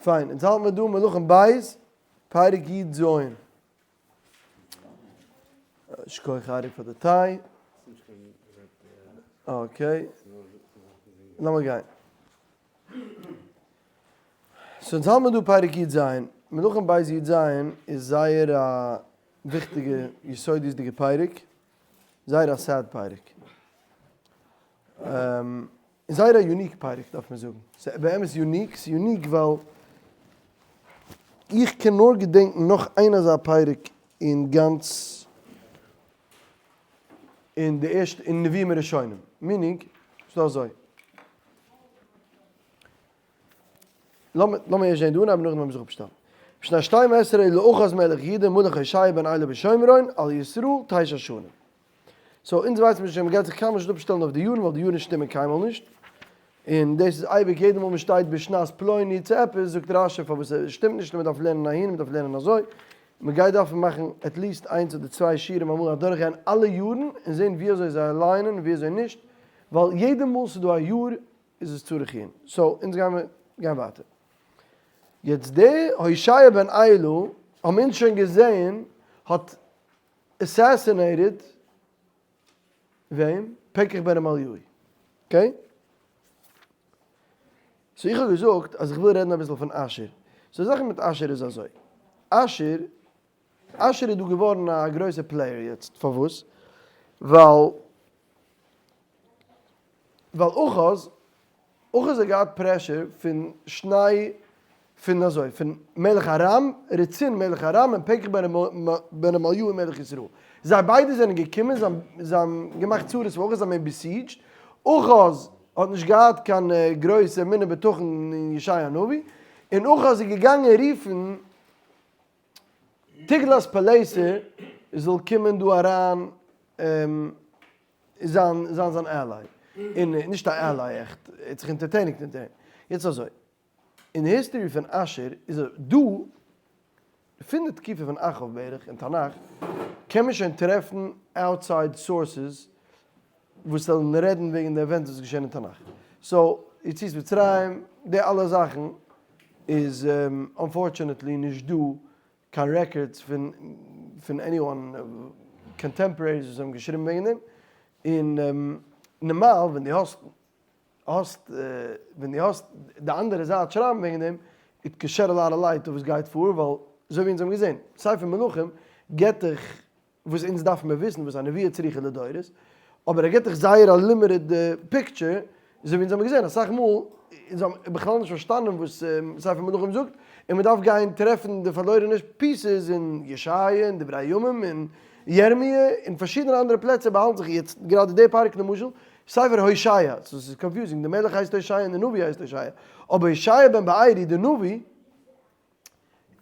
פיין, אונז האלט מיר דא מלכים ב', פרק י ז. שכוח ארי פאר די טיי. Okay. לאמיר גיין. So אונז האלט מיר דא פרק י ז. מלכים ב' י ז איז זייער א וויכטיגע יסודיות'דיגע פרק. זייער א sad פרק. זייער א unique פרק דארף מען זאגן. ס'איז באמת unique, ס'איז unique ווייל איך קען נאר געדענקן נאך איין אזא פרק אין גאנץ אין די ערשטע אין נביאים הראשונים. Meaning, ס'דא אזוי. לאמיר ערשט זען די אנהייב נאכדעם וועלן מיר זיך אפשטעלן. בשנת שתים עשרה לאחז מלך יהודה מלך הושע בן אלה בשומרון על ישראל תשע שנים. So אונז ווייסן מיר שוין מ'גייט זיך קיינמאל נישט אפשטעלן אויף די יארן ווייל די יארן שטימען קיינמאל נישט. און דאס איז אייביג יעדע מאל מ'שטייט בשנת פלוני צו עפעס זאגט רשי פארוואס עס שטימט נישט און מ'דארף לערנען אהין און מ'דארף לערנען אזוי. מ'גייט דארפן מאכן at least איינס אדער צוויי שיעורים אמאל אדורכגיין אלע יארן און זען ווי אזוי זיי align ען און ווי אזוי נישט ווייל יעדע מאל ס'איז דא א יאר איז עס צריך עיון. So אונז גיימער גיין ווייטער. יעצט די הושע בן אלה האבן אונז שוין געזעהן האט assassinated וועם? פקח בן רמליהו. Okay? So איך האב געזאגט אז איך וויל רעדן אביסל פון אשור. So די זאך מיט אשור איז אזוי. אשור, אשור איז דא געווארן א גרויסע player יעצט. פארוואס? ווייל ווייל אחז, אחז האט געהאט pressure פון שני, פון אזוי, פון מלך ארם, רצין מלך ארם און פקח בן רמליהו מלך ישראל. זיי ביידע זענען געקומען, זיי זיי האבן געמאכט צרות פאר אחז, זיי האבן אים besieged. אחז האט נישט געהאט קיין גרויס אמונה בטחון אין ישעי' הנביא, און אחז איז געגאנגען רופן תגלת פלאסר זאל קומען דא אריין זיין זיין זיין ally, און נישט א ally עכט, ער האט זיך אונטערטעניגט אונטער אים. יעצט אזוי, אין די history פון אשור איז דא, פון די תקופה פון אחאב בערך אין תנך, קען מען שוין טרעפן outside sources וואס וועלן רעדן וועגן די events וואס איז געשען אין תנך. So, יציאת מצרים, די אלע זאכן איז unfortunately נישט דא קיין records פון פון anyone contemporaries וואס האבן געשריבן וועגן דעם, און נארמאל ווען דו האסט האסט ווען דו האסט די אנדערע זייט שרייבן וועגן דעם, it can shed a lot of light אויף וואס גייט פאר, ווייל אזוי ווי אונז האבן געזען, ספר מלכים געבט דיך וואס אונז דארפן מיר וויסן וואס א נבואה צריכה לדורות, אבער ער גיבט דיך זייער א limited picture, אזוי ווי אונז האבן געזען אסאך מאל, אונז האבן בכלל נישט פארשטאנען וואס ספר מלכים זאגט, און מען דארף גיין טרעפן די פארלוירענע pieces אין ישעיה און דברי הימים און ירמי' און פארשידענע אנדערע פלעצער באהאלטן זיך יעצט גראדע די פרק למשל, ספר הושע, so ס'איז confusing, די מלך הייסט הושע און די נביא הייסט הושע, אבער הושע בן בארי די נביא,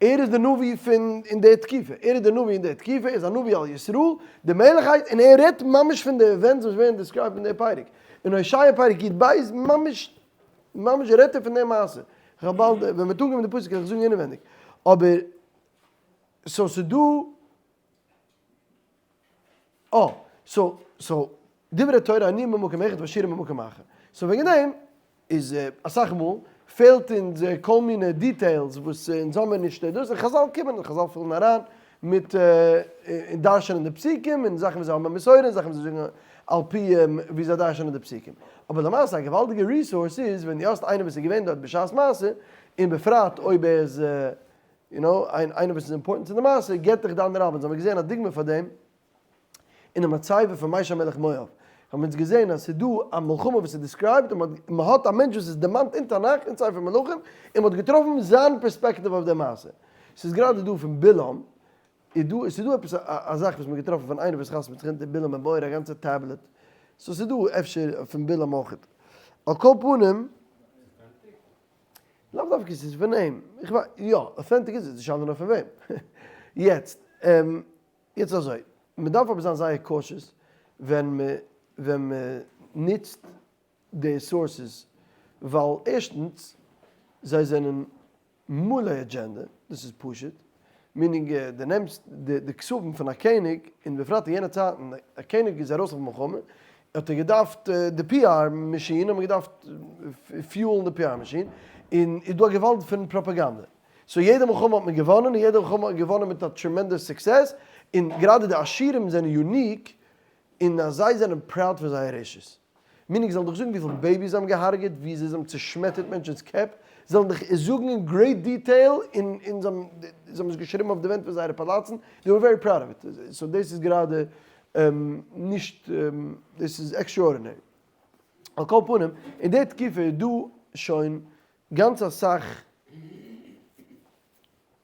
ער איז די נביא פון אין די תקופה, ער איז די נביא אין די תקופה, ער איז א נביא על ישראל, די מלך הייסט, און ער רעדט ממש פון די events וואס ווערן described אין די פרק, אין הושע פרק י ב ממש ממש רעדט ער פון די מעשה, כ'וועל באלד ווען מ'וועט אנקומען די פסוק וועל איך זאגן אינעווענדיג, אבער so ס'דא. אה, so, so, דברי תורה עניים במקום אחד ועשירים במקום אחר. So וועגן דעם איז אסאך מאל פעלט אונז כל מיני details וואס אונז האמיר נישט דאס, און חזל קומען און חזל פילן אריין מיט דרש'נען די פסוקים און זאכן וואס זיי האבן א מסורה און זאכן וואס זיי זאגן על פי ווי זיי דרש'נען די פסוקים. אבער למעשה א געוואלדיגע resource איז ווען דו האסט איינער וואס איז געווען דארט בשעת מעשה, און בפרט אויב ער איז you know, איינער וואס איז important צו די מעשה, געבט דיך די אנדערע האלב. אונז האבן געזען א דוגמא פאר דעם אין די מצבה פון מעשא מלך מואב. האבן אונז געזען אז ס'איז דא א מלחמה וואס איז described, און מען האט א מענטש וואס איז דערמאנט אין תנך, אין ספר מלכים, און מען האט געטראפן זיין פערספעקטיוו אויף די מעשה. ס'איז גראדע דא פון בלעם, איז דא, ס'איז דא עפעס א זאך וואס מען האט געטראפן פון איינער וואס חתמ'ט זיך אונטער בלעם בן בעור א גאנצע tablet. So ס'איז דא אפשר פון בלעם אויכעט. על כל פנים. לאו דווקא ס'איז פון אים, איך ווייס, יא, authentic איז עס, די שאלה איז נאר פון וועם. יעצט, יעצט אזוי, מ'דארף אבער זיין זייער cautious ווען מ ווען מ'נוצט די sources, ווייל ערשטנס, זיי זענען מלא אג'ענדע, דאס איז פשוט, meaning דו נעמסט די כתבים פון א קעניג, און בפרט אין יענע צייטן, א קעניג איז ארויס אויף מלחמה, האט ער געדארפט די PR מאשין, האט מען געדארפט fuel ן די PR מאשין, און איז דא א געוואלד פון פראפאגאנדע. so יעדע מלחמה האט מען געוואנען, און יעדע מלחמה האט מען געוואנען מיט א tremendous success, און גראדע די אשורים זענען unique אין אז זיי זענען proud פון זייער רשעות. meaning זיי זאלן דיך זאגן וויפיל babies זיי האבן געהארגעט, ווי זיי האבן צושמעטערט מענטשנ'ס קעפ, זיי זאלן דיך עס זאגן אין great detail, און און זיי האבן עס געשריבן אויף די ווענט פון זייערע פאלאצן, they were very proud of it. so דאס איז גראדע נישט, דאס איז extraordinary. על כל פנים, אין די תקופה איז דא שוין גאנץ אסאך,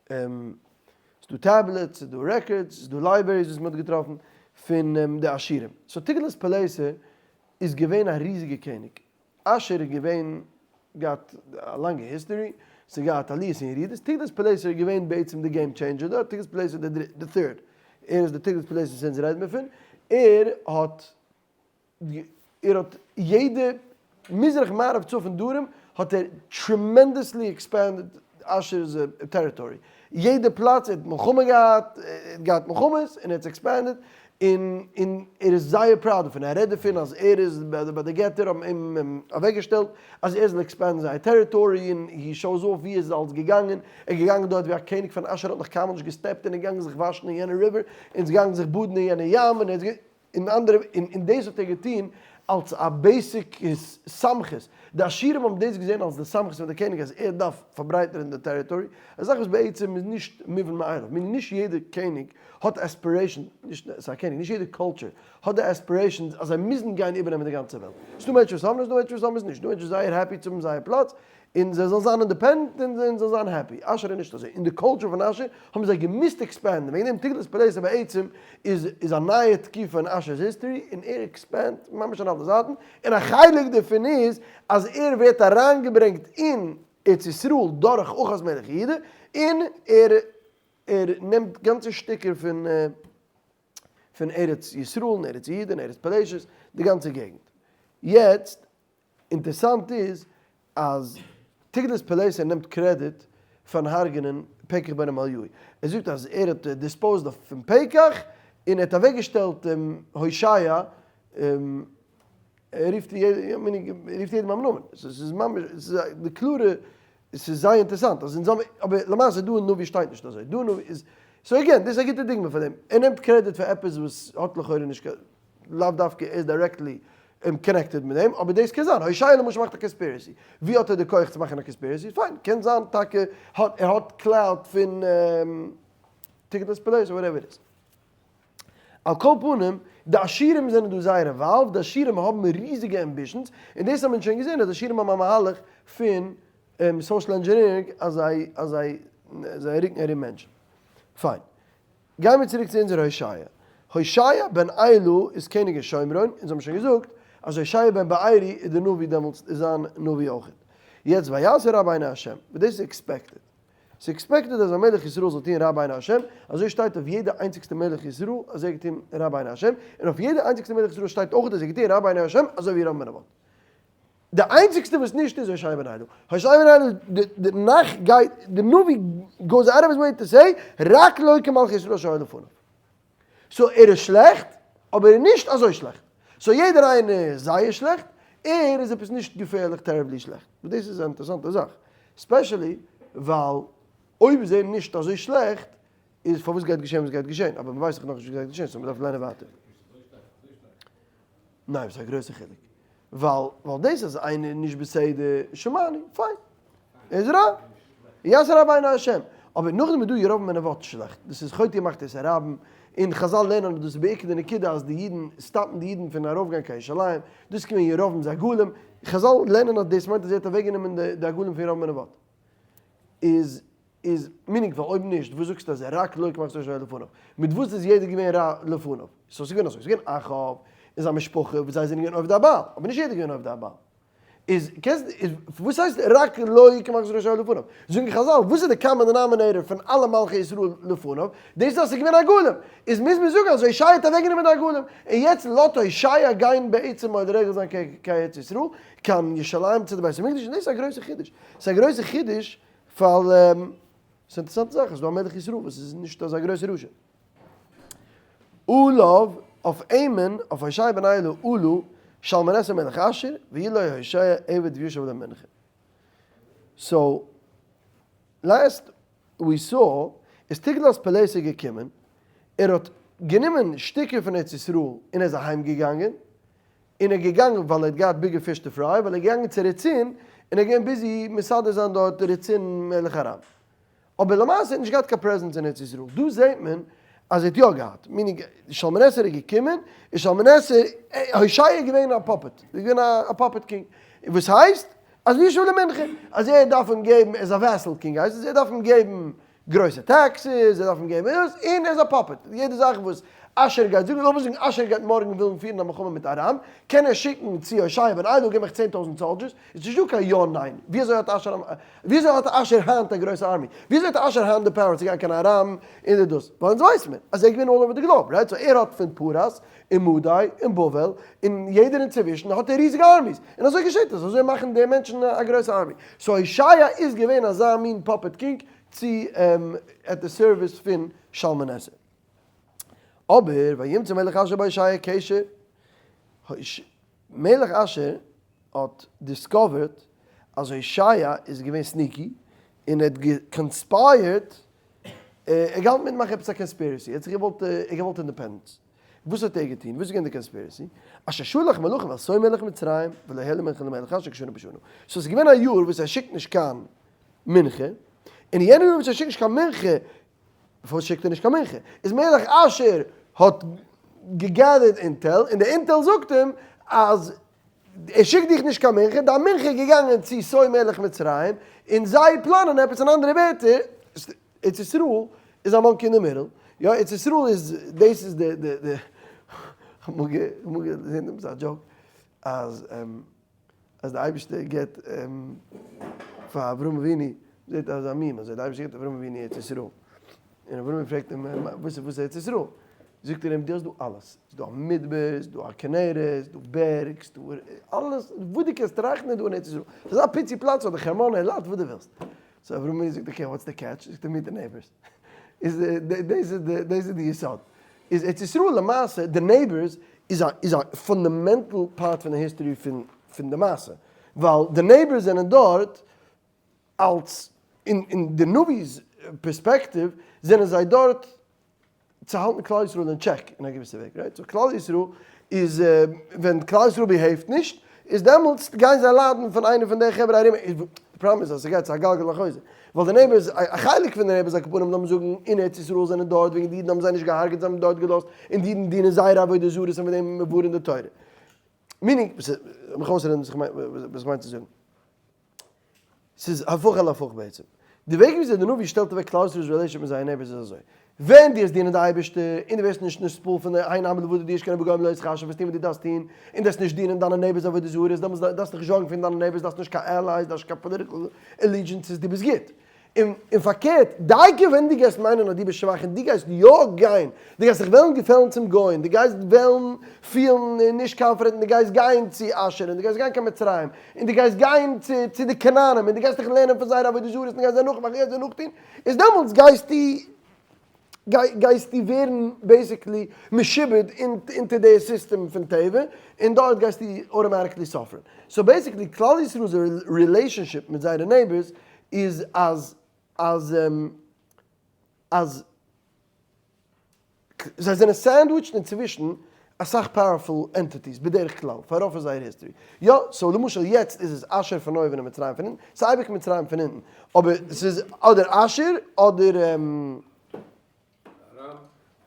ס'איז דא tablets, ס'איז דא records, ס'איז דא libraries וואס מ'האט געטראפן פון די אשורים. so תגלת פלאסר איז געווען א ריזיגע קעניג. אשור איז געווען, געהאט א לאנגע history, ס'איז געהאט עליות און ירידות, תגלת פלאסר איז געווען בעצם די game changer דארט, תגלת פלאסר די third, ער איז די תגלת פלאסר וואס אונז רעדן מיר פון, ער האט ער האט יעדע מזרח מערב צפון דרום האט ער tremendously expanded אשור'ס territory, יעדע פלאץ ער האט מלחמה געהאט, ער האט געהאט מלחמות און ער האט עס expanded, און און ער איז זייער proud דערפון, ער רעדט דערפון אז ער איז ביי די געטער האבן אים אוועקגעשטעלט אז ער זאל expand ן זייער territory און he shows off ווי ער איז אלס געגאנגען, ער איז געגאנגען דארט ווי א קעניג פון אשור האט נאך קיינמאל נישט געסטעפט און ער איז געגאנגען זיך וואשן אין יענע river און איז געגאנגען זיך באדן אין יענע ים און ער איז און אנדערע, און דאס האט ער געטון אלס א basic סמכות, די אשורים האבן דאס געזען אלס די סמכות פון די קעניג אז ער דארף פארברייטערן די territory, א זאך וואס בעצם איז נישט מובן מאליו, meaning נישט יעדע קעניג האט aspiration, נישט ס'איז א קעניג, נישט יעדע קולטור האט די aspirations אז זיי מוזן גיין איבערנעמען די גאנצע וועלט, ס'דא מענטשן וואס האבן עס, ס'דא מענטשן וואס האבן עס נישט, ס'דא מענטשן זייער happy צו האבן זייער פלאץ, און זיי זאלן זיין independent און זיי זאלן זיין happy. אשור איז נישט אזוי. אין די קולטור פון אשור האבן זיי געמוזט expand ן. וועגן דעם תגלת פלאסר בעצם איז איז א נייע תקופה אין אשור'ס history און ער expand ט ממש אין אלע זייטן. און א חלק דערפון איז אז ער ווערט אריינגעברענגט אין ארץ ישראל דורך אחז מלך יהודה און ער ער נעמט גאנצע שטיקער פון פון ארץ ישראל און ארץ יהודה און ארץ פלשת, די גאנצע געגנט. יעצט אינטערסאנט איז אז תגלת פלאסר נעמט קרעדיט פארן הרג'נען פקח בן רמליהו. ער זאגט אז ער האט disposed of פון פקח און ער האט אוועקגעשטעלט הושע, ער רופט יעדעם ביים נאמען. ס'איז ממש די קלארע, ס'איז זייער אינטערסאנט אז אונז האבן, אבער למעשה דא אין נביא שטייט נישט אזוי, דא אין נביא איז, so again דאס איז א גוטע דוגמא פאר דעם, ער נעמט קרעדיט פאר עפעס וואס האט לכאורה נישט קיין, לאו דווקא ער איז directly connected מיט דעם, אבער דאס קען זיין, הושע למשל מאכט א conspiracy, ווי האט ער די כח צו מאכן א conspiracy? פיין, קען זיין טאקע האט ער האט clout פון תגלת פלאסר whatever it is. על כל פנים, די אשורים זענען דא זייער involved, די אשורים האבן ריזיגע ambitions, און דאס האבן אונז שוין געזען אז די אשורים האבן א מהלך פון social engineering אז זיי אז זיי זיי רוקן ארום מענטשן. פיין. גייען מיר צוריק צו אונזער הושע. הושע בן אלה איז קעניג אין שומרון, אונז האבן שוין געזאגט אז הושע בן בארי איז די נביא דעמאלטס איז זיין נביא אויכעט. יעצט ויעש הרע בעיני ה', וואס דאס איז expected. ס'איז expected אז א מלך ישראל זאל טון רע בעיני השם, אזוי שטייט אויף יעדע איינציגסטע מלך ישראל אז ער האט געטון רע בעיני השם, און אויף יעדע איינציגסטע מלך ישראל שטייט אויך אז ער האט געטון רע בעיני השם אזוי ווי ירבעם בן נבט. די איינציגסטע וואס נישט איז הושע בן אלה. הושע בן אלה, די נ"ך גייט, די נביא goes out of his way to say, רק לא כמלכי ישראל אשר היו לפניו. so ער איז שלעכט, אבער ער איז נישט אזוי שלעכט. so יעדער איינער איז זייער שלעכט, ער איז עפעס נישט געפערליך terribly שלעכט. וואס דאס איז א אינטערעסאנטע זאך. especially ווייל אויב איז ער נישט אזוי שלעכט, איז פארוואס גייט געשען וואס גייט געשען? אבער מ'ווייסט דאך נאכנישט וואס גייט געשען, so מ'דארף לערנען ווייטער. ניין, ס'איז א גרויסע חילוק. ווייל ווייל דאס אז איינער איז נישט בסדר, שמעני, פיין. ער איז רע. יעשה רע בעיני השם. אבער נאכדעם איז דא ירבעם בן נבט שלעכט. דאס איז חוטא ומחטיא את הרבים. און חזל לערנען אז דאס איז בעיקר די נקודה אז די אידן stop ן די אידן פון ארויפגיין קיין ירושלים. דאס איז געווען ירבעם'ס עגלים. חזל לערנען אז דאס מיינט אז ער האט אוועקגענומען די עגלים פון ירבעם בן נבט. איז איז meaning ווייל אויב נישט וואס זאגסטו אז רק לא כמלכי ישראל שהיו לפניו? מיט וואס איז יעדער געווען רע לפניו? so ס'איז געווען אזוי, ס'איז געווען אחאב און זיין משפחה וואס זיי זענען געווען עובדי הבעל, אבער נישט יעדער איז געווען עובדי הבעל. איז קענסט איז וואס הייסט רק לא כמלכי ישראל שהיו לפניו? זאגן חזל וואס איז די common denominator פון אלע מלכי ישראל לפניו? דאס איז אז ס'איז געווען עגלים. איז מוז מען זאגן אז הושע האט אוועקגענומען די עגלים, און יעצט לאט הושע גיין בעצם עולה רגל זיין קיין ארץ ישראל, קיין ירושלים צו די בית המקדש, און דאס איז א גרויסע חידוש. ס'איז א גרויסע חידוש ווייל ס'איז אינטערעסאנטע זאך אז ס'דא א מלך ישראל וואס איז נישט אזא גרויסע רשע. עליו, אויף אים'ן, אויף הושע בן אלה עלה שלמנאסר מלך אשור, ויהי לו הושע עבד וישב למנחה. So last we saw איז תגלת פלאסר געקומען, ער האט גענומען שטיקער פון ארץ ישראל און ער איז אהיים געגאנגען, און ער איז געגאנגען ווייל ער האט געהאט bigger fish to fry, ווייל ער איז געגאנגען צו רצין און ער איז געווען busy מסדר זיין דארט רצין מלך ארם. אבער למעשה האט נישט געהאט קיין presence אין ארץ ישראל. דא זעט מען אז ער האט יא געהאט, meaning שלמנאסר איז געקומען, און שלמנאסר, הושע איז געווען א puppet, איז געווען א puppet king, וואס הייסט אז וישב למנחה, אז ער דארף אים געבן, ער איז א vassal king הייסט עס, ער דארף אים געבן גרויסע taxes, ער דארף אים געבן דאס, און ער איז א puppet, יעדע זאך וואס אשור גייט זאגן, לאמיר זאגן אשור גייט מארגן ווילן פירן א מלחמה מיט ארם, קען ער שיקן צו הושע בן אלה, גיב מיך 10,000 soldiers, איז נישט דא קיין יא ניין, ווי אזוי האט אשור ווי אזוי האט אשור היינט א גרויסע army? ווי אזוי האט אשור היינט די power צו גיין קיין ארם און די דאס? ווייל אונז ווייסט מען אז ער איז געווען all over the globe, right? So ער האט פון פרס און מדי און בבל און יעדער אינצווישן האט ער ריזיגע armies, און אזוי געשעט עס, אזוי מאכן די מענטשן א גרויסע army. So הושע איז געווען אזא מין puppet king צו at the service פון שלמנאסר. אבער וימצא מלך אשור בהושע קשר, מלך אשור האט discovered אז הושע איז געווען sneaky און ער האט גע conspired, ער האט געהאלטן מיט מאכן עפעס א conspiracy, ער האט זיך געוואלט, ער האט געוואלט independence. וואס האט ער געטון? וואס איז געווען די conspiracy? אשר שלח מלכים אל סון מלך מצרים ולא העלה מנחה למלך אשור כשנה בשנה. So ס'איז געווען א יאר וואס ער שיקט נישט קיין מנחה, און יענע יאר וואס ער שיקט נישט קיין מנחה, פארוואס שיקט ער נישט קיין מנחה? איז מלך אשור האט גע gathered intel, און די intel זאגט אים אז ער שיקט דיך נישט קיין מנחה, דיין מנחה איז געגאנגען צו סון מלך מצרים, און זיי פלאנען עפעס, אין אנדערע ווערטער, ארץ ישראל איז א monkey in the middle, יא ארץ ישראל איז, דאס איז די די די, כ'האב אמאל געזען עפעס א joke, אז אז די אייבערשטער גיבט פאר אברהם אבינו, זעט אזא meme, אזוי די אייבערשטער גיבט אברהם אבינו ארץ ישראל, און אברהם אבינו פרעגט אים וואס איז ארץ ישראל? זאגט ער אים דו האסט דא אלעס, ס'איז דא א מדבר, ס'איז דא א כנרת, ס'איז דא בערג, ס'איז דא אלעס וואס דו קענסט טראכטן איז דא אין ארץ ישראל, ס'איז אזא פיצי פלאץ אדער חרמון אילת וואס דו ווילסט. So אברהם אבינו זאגט okay what's the catch? זאגט ער meet the neighbors. איז דאס איז די דאס איז די יסוד. איז ארץ ישראל למעשה די neighbors איז א איז א fundamental part פון די history פון פון די מעשה. ווייל די neighbors זענען דארט אלס אין אין די נביא'ס perspective זענען זיי דארט צו האלטן כלל ישראל אין טשעק אין א געוויסע וועג, right? So כלל ישראל איז ווען כלל ישראל behave ט נישט איז דעמאלטס גייען זיי ליידן פון איינע פון די חברה ארום, די פראבלעם איז אז ס'גייט צו א גלגל החוזר, ווייל די neighbors, א חלק פון די neighbors על כל פנים לאמיר זאגן אין ארץ ישראל זענען דארט וועגן די אידן האבן זיי נישט געהארגעט זיי האבן דארט געלאזט און די אידן דינען זייערע עבודה זרות און פון דעם מבואר אין די תורה. meaning, לאמיך אויסרעדן וואס איך מיין צו זאגן. ס'איז הפוך על הפוך בעצם. די וועג וויאזוי די נביא שטעלט אוועק כלל ישראל'ס relationship מיט זייער neighbors איז אזוי. ווען דו וועסט דינען די אייבערשטער, און דו ווערסט נישט נתפעל פון די הן עם לבדד ישכון ובגוים לא יתחשב וועסט טון וואס דו דארפסט טון, און דו וועסט נישט דינען דיינע neighbors עבודה זרות, דעמאלטס דארפסטו דיך נישט זארגן פון דיינע neighbors, דארפסט נישט קיין allies, דארפסט נישט קיין political allegiances, דו ביסט גוט. און און פארקערט, דייקא ווען דו גייסט מיינען אז דו ביסט שוואך און דו גייסט יא גיין, דו גייסט זיך וועלן געפעלן צום גוים, דו גייסט וועלן פילן נישט confident און דו גייסט גיין צו אשור און דו גייסט גיין קיין מצרים און דו גייסט גיין צו צו די כנענים און דו גייסט דיך לערנען פון זייער עבודה זרות און דו גייסט זיי נאכמאכן, גייסט זיי נאכטון, איז דעמאלטס גייסטו גייסטו ווערן basically משועבד אונטער די סיסטעם פון טבע, און דארט גייסטו automatically suffer ן. So basically כלל ישראל'ס relationship מיט זייערע neighbors איז אז אז אז זיי זענען sandwiched אינצווישן אסאך powerful entities בדרך כלל פאר רוב פון זייער history. יא, so למשל יעצט איז עס אשור פון אויבן און מצרים פון אונטן, ס'איז אייביג מצרים פון אונטן, אבער ס'איז אדער אשור אדער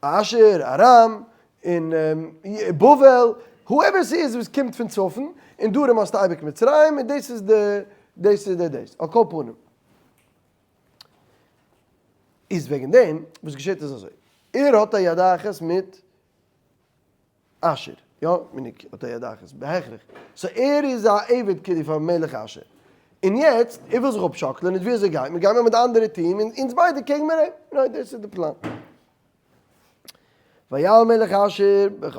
אשור, ארם, און בבל, whoever ס'איז וואס קומט פון צפון, און דרום האסטו אייביג מצרים, און דאס איז די דאס איז די דאס, על כל פנים. איז וועגן דעם וואס געשעט איז אזוי, ער האט א יד אחת מיט אשור, יא, מיניק האט א יד אחת, בהכרח, so ער איז א עבד כאילו פאר מלך אשור, און יעצט ער וויל זיך אפשאקלען, איז ווי אזוי גייט מען, גייט מען מיט די אנדערע team און אונז ביידע קעגן מיר אים, right דאס איז די פלאן. ויעל מלך אשור,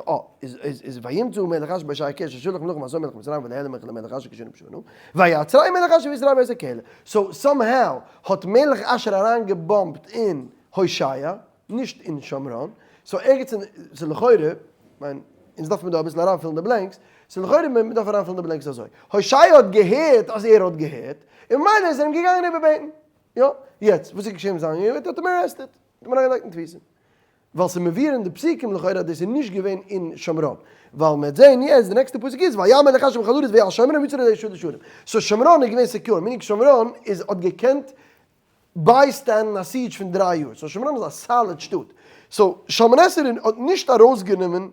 אה, איז איז איז וימצא מלך אשור בהושע קשר שלח מלכים אל סון מלך מצרים ולא העלה מנחה למלך אשור כשנה בשנה, ויעצרהו מלך אשור ויתרהו בית הכלא. So somehow האט מלך אשור אריין געבאמפט אין הושע, נישט אין שומרון, so ערגעץ אין, so לכאורה, כ'מיין, אונז דארף מיר דא אביסל אריינפילן די blanks. ס'איז לכאורה מען דארף אריינפילן די blanks אזוי, הושע האט געהערט אז ער האט געהערט, און ממילא איז ער אים געגאנגען איבערבעטן. יא, יעצט וואס איז געשען מיט זיין יונגער? האט אים arrested, האט אים אריינגעלייגט אין תפיסה. ווייל ס'איז מבואר אין די פסוקים לכאורה אז דאס איז נישט געווען אין שומרון. ווייל מ'וועט זען יעצט די נעקסטע פסוק איז ויעל מלך אשור בכל הארץ ויעל שומרון ויצר את שלש שנים. so שומרון איז געווען secure, meaning שומרון איז האט געקענט בייסטענדן א siege פון 3 יאר. so שומרון איז א solid שטאט. so שלמנאסר האט נישט ארויסגענומען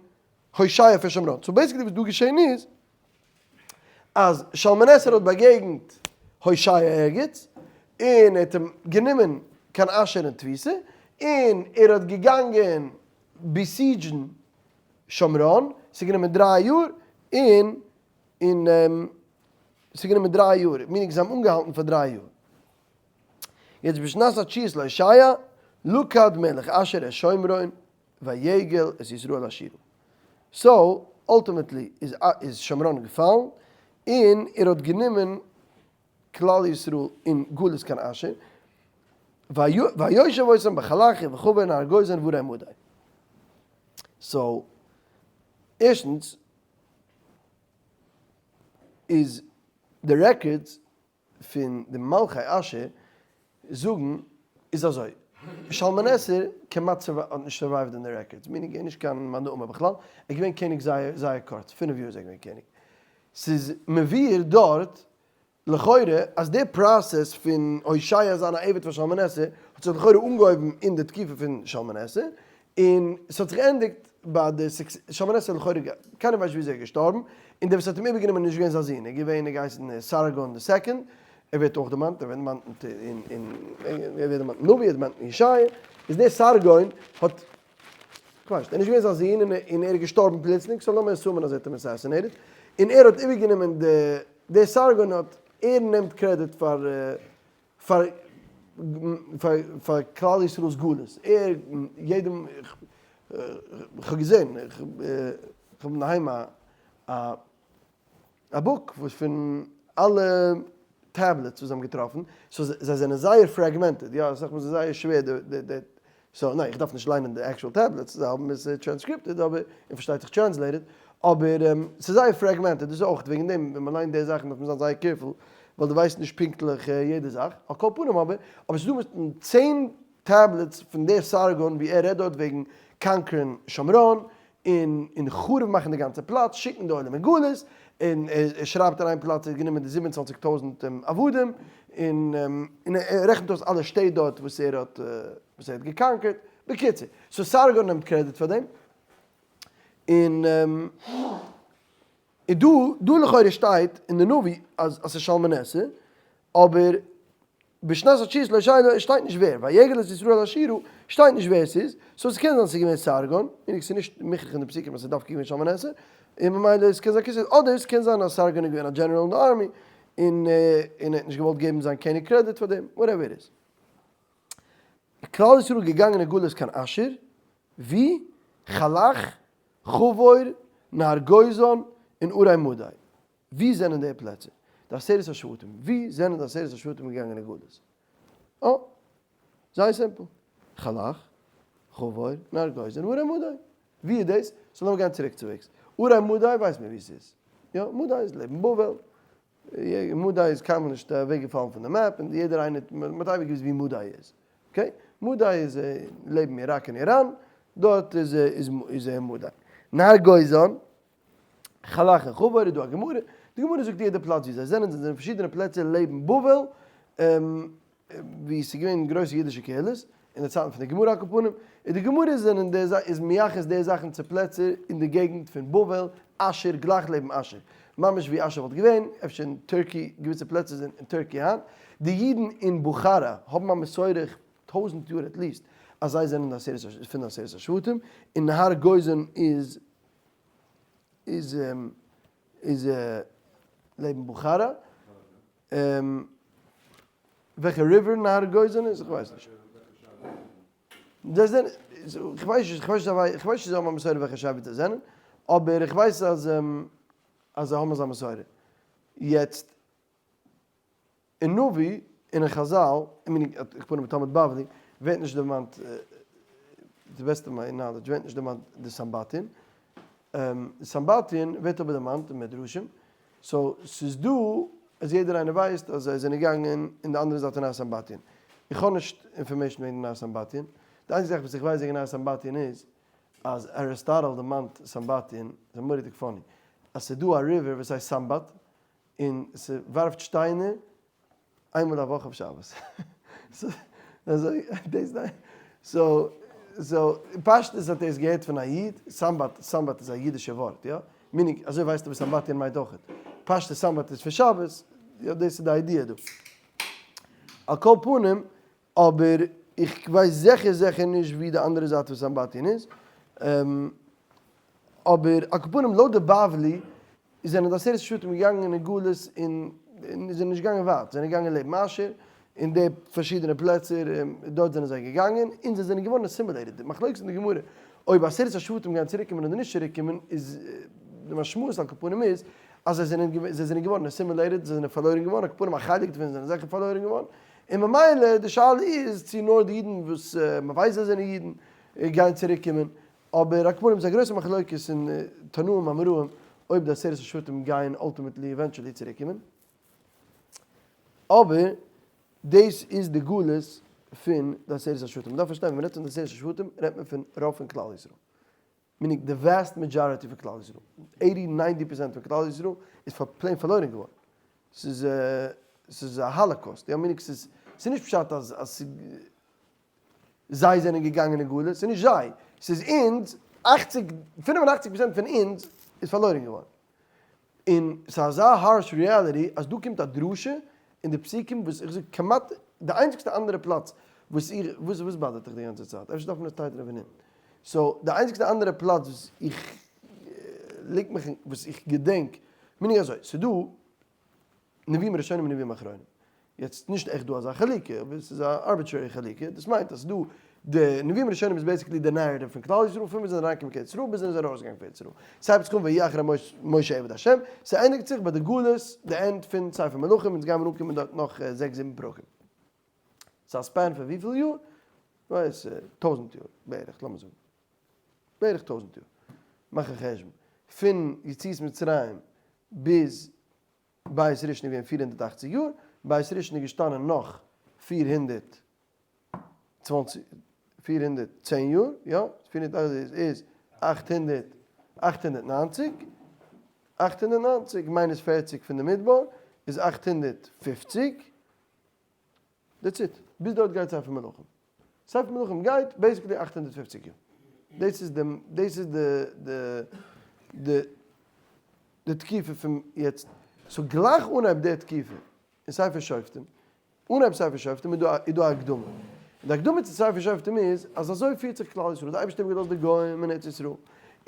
הושע פון שומרון. so basically וואס דא געשען איז אז שלמנאסר האט באגעגנט הושע ערגעץ, און ער האט אים גענומען קיין אשור אין תפיסה, און ער האט געגאנגען besiege ן שומרון, ס'איז גענומען 3 יאר, און ס'איז גענומען 3 יאר, meaning זיי האבן אנגעהאלטן פאר 3 יאר. יעצט בשנת התשיעית להושע, לקד מלך אשור את שומרון, ויגל את ישראל אשורה. so, ultimately איז שומרון געפאלן, און ער האט גענומען כלל ישראל אין גלות קיין אשור, ויושב אותם בחלח ובחבור נהר גוזן וערי מדי. so, ערשטנס איז די records פון די מלכי אשור זאגן איז אזוי, שלמנאסר כמעט האט נישט survived אין די records, meaning ער איז נישט קיין מאן דאמר בכלל, ער איז געווען קעניג זייער זייער קורץ, 5 יאר איז ער געווען קעניג. ס'איז מבואר דארט לכאורה אז די process פון הושע זיין א עבד פאר שלמנאסר האט זיך לכאורה אנגעהויבן אין די תקופה פון שלמנאסר, און ס'האט זיך געענדיגט ביי די שלמנאסר לכאורה קיינער ווייסט נישט ווי אזוי ער איז געשטארבן, און דער וואס האט אים איבערגענומען איז נישט געווען זיין זון, ער איז געווען, ער האט געהייסן סרגון די second, ער ווערט אויך דערמאנט, ער ווערט דערמאנט אין, ער ווערט דערמאנט אין נביא, ער ווערט דערמאנט אין ישעיה, איז דער סרגון האט, כ'ווייס נישט, ער איז נישט געווען זיין זון און ער איז געשטארבן פלוצלינג, so לאמיר assume ען אז ער האט אים assassinated, און ער האט איבערגענומען די, דער סרגון האט, ער נעמט credit פאר פאר פאר כלל ישראל'ס גלות, ער יעדעם, איך האב געזען, איך האב אינדערהיים א א book וואס פון אלע tablets וואס זיי האבן געטראפן, so זיי זענען זייער fragmented, יא אסאך מאל איז עס זייער שווער די די, so ניין איך דארף נישט ליינען די actual tablets, זיי האבן עס טרענסקריפטעד אבער, און פארשטייט זיך translated, אבער ס'איז זייער fragmented, דאס איז אויך וועגן דעם ווען מ'ליינט די זאכן דארף מען זיין זייער careful, ווייל דו ווייסט נישט פונקטליך יעדע זאך, על כל פנים אבער, אבער ס'איז דא מסתם 10 tablets פון דער סרגון ווי ער רעדט דארט וועגן conquer ן שומרון, און און חרוב מאכן די גאנצע פלאץ, שיקן די עולם אין גלות, און ער שרייבט אין איין פלאץ ער האט גענומען די 27,000 עבדים, און און ער רעכנט אויס אלע שטעט דארט וואס ער האט וואס ער האט גע conquer ט, בקיצור, so סרגון נעמט credit פאר דעם, און און דא דא לכאורה שטייט אין די נביא אז אז ס'איז שלמנאסר, אבער בשנת התשיעית להושע שטייט נישט ווער, ויגל את ישראל אשורה שטייט נישט ווער ס'איז, so ס'קען זיין ס'איז געווען סרגון, און ס'איז נישט מוכרח אין די פסוקים אז ס'איז דווקא געווען שלמנאסר, און ממילא עס קען זיין כסדר, אדער ס'קען זיין אז סרגון איז געווען א general אין די army, און און ער האט נישט געוואלט געבן זיין קעניג credit פאר דעם, whatever it is. כלל ישראל געגאנגען אין גלות קיין אשור, ווי? חלח, חבור, נהר גוזן, און ערי מדי. ווי זענען די פלעצער? די עשרת השבטים. ווי זענען די עשרת השבטים געגאנגען אין גלות? אה, זייער simple. חלח, חבור, נהר גוזן, ערי מדי. ווי איז דאס? so לאמיר גיין צוריק צו וועגס. ערי מדי ווייסט מען ווי ס'איז. יא, מדי איז לעבן בבל. מדי איז קיינמאל נישט אוועקגעפאלן פון די map, און יעדער איינער, מ'האט אייביג געוואוסט ווי מדי איז. okay? מדי איז לעבן איראק און איראן, דארט איז איז מדי. נהר גוזן, חלח און חבור איז דא א גמרא, די גמרא זאגט יעדע פלאץ ווי זיי זענען, זיי זענען פארשידענע פלעצער לעבן בבל, ווי עס איז געווען גרויסע אידישע קהילות, אין די צייטן פון די גמרא על כל פנים, און די גמרא זענען די איז מייחס די זאכן צו פלעצער אין די געגנט פון בבל, אשור, גלייך לעבן אשור, ממש ווי אשור וואלט געווען, אפשר אין Turkey, געוויסע פלעצער זענען אין Turkey היינט, די אידן אין בוכארא האבן א מסורה 1000 יאר at least אז זיי זענען די עשרת פון די עשרת השבטים, און נהר גוזן איז איז איז לעבן בוכארא. וועלכע river נהר גוזן איז? איך ווייס נישט. זיי זענען, איך ווייס נישט, איך ווייס נישט, איך ווייס נישט זיי האבן א מסורה וועלכע שבט זיי זענען, אבער איך ווייס אז אז זיי האבן אזא מסורה. יעצט, אין נביא און אין חזל, איך פון תלמוד בבלי, ווערט נישט דערמאנט, the best of my knowledge, ווערט נישט דערמאנט די סמבטיון. סמבטיון ווערט אבער דערמאנט אין מדרשים, so ס'איז דא אז יעדער איינער ווייסט אז זיי זענען געגאנגען אין די אנדערע זייט פון נהר סמבטיון. איך האב נישט information וועגן נהר סמבטיון. די איינציגע זאך וואס איך ווייס וועגן נהר סמבטיון איז אז אריסטאטל דערמאנט סמבטיון, ס'איז מורא'דיג funny, אז ס'איז דא א river וואס הייסט סמבט און ס'ווארפט שטיינער איינמאל א וואך אויף שבת. אזוי דאס ניין. so so פשטות האט ער עס געהערט פון א איד, סמבט, סמבט איז א אידישע ווארט, יא? meaning אזוי ווייסטו וואס סמבטיון מיינט אויכעט. פשטות סמבט איז פון שבת, יא דאס איז די idea דא. על כל פנים, אבער איך ווייס זיכער זיכער נישט ווי די אנדערע זייט פון סמבטיון איז. אבער על כל פנים לויט די בבלי זענען די עשרת השבטים געגאנגען אין גלות און זענען נישט געגאנגען ווייט, זענען געגאנגען לעבן אשור אין די פארשידענע פלעצער, דארט זענען זיי געגאנגען און זיי זענען געווארן assimilated. די מחלוקת אין די גמרא אויב עשרת השבטים גייען צוריק קומען אדער נישט צוריק קומען איז די משמעות על כל פנים איז אז זיי זענען זיי זענען געווארן assimilated, זיי זענען פארלוירן געווארן, על כל פנים א חלק דערפון זענען זיכער פארלוירן געווארן, און ממילא די שאלה איז צו נאר די אידן וואס מ'ווייסט זיי זענען אידן גייען צוריק קומען, אבער על כל פנים איז א גרויסע מחלוקת אין תנאים אמוראים אויב די עשרת השבטים גייען ultimately eventually צוריק קומען, אבער דאס איז די גלות פון די עשרת השבטים, מ'דארף פארשטיין ווען מ'רעדט פון די עשרת השבטים רעדט מען פון רוב פון כלל ישראל, meaning די vast majority פון כלל ישראל, eighty ninety percent פון כלל ישראל איז פאר plain פארלוירן געווארן, ס'איז ס'איז א holocaust, יא meaning ס'איז ס'איז נישט פשט אז אז זיי זענען געגאנגען אין גלות, ס'איז נישט זיי, ס'איז אונז, אכציג, פינף און אכציג פראצענט פון אונז איז פארלוירן געווארן. און ס'איז אזא harsh reality אז דא קומט א דרשה אין די פסוקים וואס איך זאג כמעט די איינציגסטע אנדערע פלאץ וואס איך, וואס וואס באדערט דיך די גאנצע צייט? אפשר דארף מען עס טייטלען פון אונטן. so די איינציגסטע אנדערע פלאץ וואס איך ליגט מיך וואס איך געדענק, meaning אזוי, ס'איז דא נביאים ראשונים און נביאים אחרונים. יעצט נישט עכט דא אזא חלוקה, אבער ס'איז א arbitrary חלוקה, דאס מיינט אז ס'דא די נביאים ראשונים איז basically די narrative פון כלל ישראל פון ווען זיי זענען אריינגעקומען קיין ארץ ישראל ביז זענען זיי ארויסגעגאנגען פון ארץ ישראל. ס'הייבט זיך אן ויהי אחרי מות משה עבד השם, ס'ענדיגט זיך ביי די גלות, די end פון ספר מלכים, אונז גיימיר אנקומען דארט נאך זעקס זיבן פרקים. ס'איז א span פון וויפיל יאר? כ'ווייס, טויזנט יאר בערך, לאמיר זאגן. בערך טויזנט יאר. מאך א חשבון. פון יציאת מצרים ביז בית ראשון איז געווען 480 יאר, בית ראשון איז געשטאנען נאך 420, 410 יאר, יא, 480 איז 800, 890, 890 minus 40 פון די מדבר איז 850, that's it, ביז דארט גייט ספר מלכים. ספר מלכים גייט basically 850 יאר. דאס איז די, דאס איז די, די, די, די תקופה פון יעצט. so גלייך אנהייב די תקופה אין ספר שופטים, אנהייב ספר שופטים איז דא איז דא א הקדמה. און די הקדמה צו ספר שופטים איז אז אזוי פירט זיך כלל ישראל, די אייבערשטער האט געלאזט די גוים אין ארץ ישראל,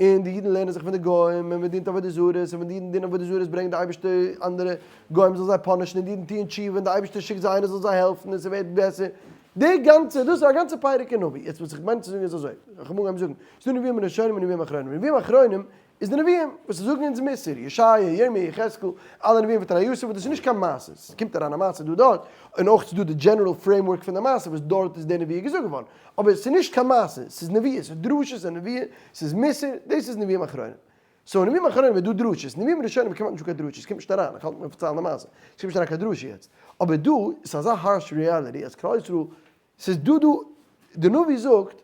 און די אידן לערנען זיך פון די גוים, און מען דינט עבודה זרות, און ווען די אידן דינען עבודה זרות ברענגט די אייבערשטער אנדערע גוים זאל זיי punish ן, און די אידן טוען תשובה, און די אייבערשטער שיקט זיי איינער זאל זיי העלפן, און ס'ווערט בעסער. די גאנצע, דאס איז א גאנצע פרק אין נביא. יעצט וואס איך מיין צו זאגן איז אזוי, איך האב אנגעהויבן זאגן, ס'איז דא נביאים ראשונים און נביאים אחרונים. נביאים אחרונים איז די נביאים וואס זאגן אונז מוסר, ישעיה, ירמי', יחזקאל, אלע נביאים פון תרי עשר, וואס דאס איז נישט קיין מעשה, ס'קומט אריין א מעשה דא דארט, און אויך ס'איז דא די general framework פון די מעשה וואס דארט איז די נבואה געזאגט געווארן, אבער ס'איז נישט קיין מעשה, ס'איז נביאות, ס'איז דרשות אין נבואה, ס'איז מוסר, דאס איז נביאים אחרונים. so נביאים אחרונים איז דא דרשות, נביאים ראשונים איז כמעט נישטא קיין דרשות, ס'קומט נישט אריין, איך האלט מיר פארציילן א מעשה, ס'קומט נישט אריין קיין דרשה יעצט, אבער דא איז אזא harsh reality אז כלל ישראל, ס'איז דא דא, די נביא זאגט,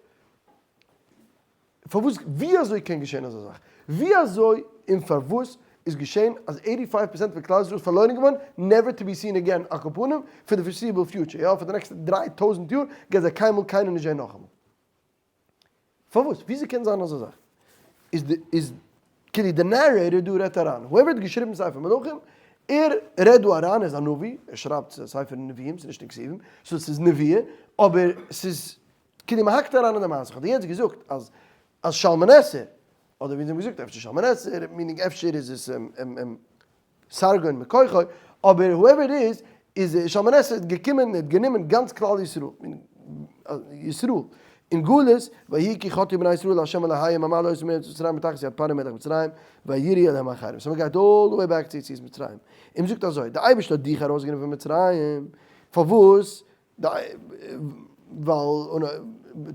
פארוואס ווי אזוי קען געשען אזא זאך? ווי אזוי און פארוואס איז געשען אז eighty five percent פון כלל ישראל איז פארלוירן געווארן never to be seen again על כל פנים פאר די foreseeable future יא פאר די נעקסטע 3000 יאר גייט זיי קיינמאל קיינער נישט זען נאכאמאל? פארוואס? וויאזוי קען זיין אזא זאך? איז די איז כאילו די narrator דא רעדט אריין whoever האט געשריבן ספר מלכים ער רעדט דא אריין ער איז א נביא ער שרייבט ספר נביאים ס'איז נישט אין כתובים so ס'איז נבואה אבער ס'איז כאילו מ'האקט אריין אין די מעשה, כ'האב דיר יעצט געזאגט אז אז שלמנעסער, אדער ווי זיי האבן געזאגט אפשר שלמנעסער, meaning אפשר איז עס סרגון מכוחו, אבער whoever it is, איז שלמנעסער געקומען און האט גענומען גאנץ כלל ישראל, ישראל, אין גלות, ויהי כי חטאו בני ישראל לה' אלהיהם המעלה אותם מארץ מצרים מתחת יד פרעה מלך מצרים, ויראו אליהם אחרים. so מ'גייט all the way back צו יציאת מצרים. און מ'זאגט אזוי, די אייבערשטער האט דיך ארויסגענומען פון מצרים, פארוואס? ווייל.